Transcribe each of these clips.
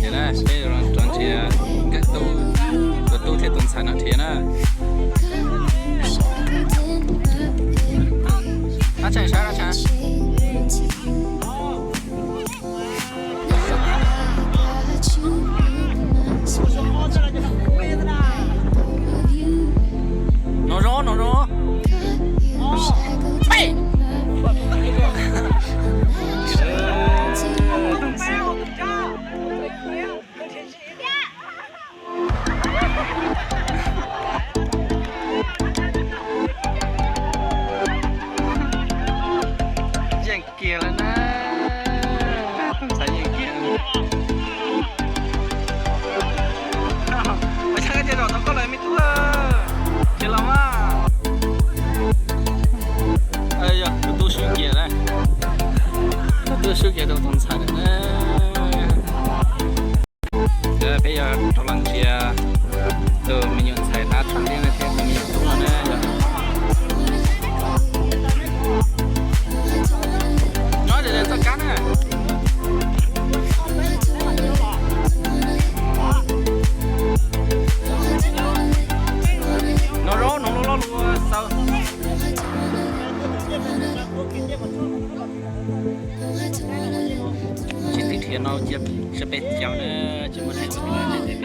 Ces na, peb yuav rov nrhiav nkawm tub, tus tub thiab tus ntxhais no nrhiav na. Ab tshais sab, ab tshais. No zoo, no zoo. Yeej kiag lawm na. Tus ntxhais yeej kiag. Ua cas koj cia zaum tau koj lawm me tub? Khiav los mas. Yog tus tub swb kiag lawm. Tus tub swb kiag rau tus ntxhais lawm na. Peb yuav rov los nrhiav tus me nyuam ntxhais tab tshaj thiab tus me nyuam tub no na. Nyob ze txoj kab na. No zoo, no loj loj lus xaws. Tsis tib nrhiav no cia sab peb caug na, tsis muaj neeg.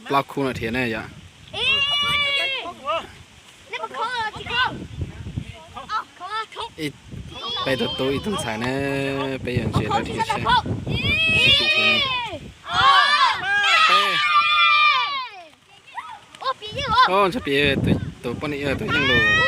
Plaub khub no thiab ne yom. Peb tus tub ib tug ntxhais ne, peb yuav ntsia lawv thiab seb. Ntshai piv tus poj niam tus yeej lus.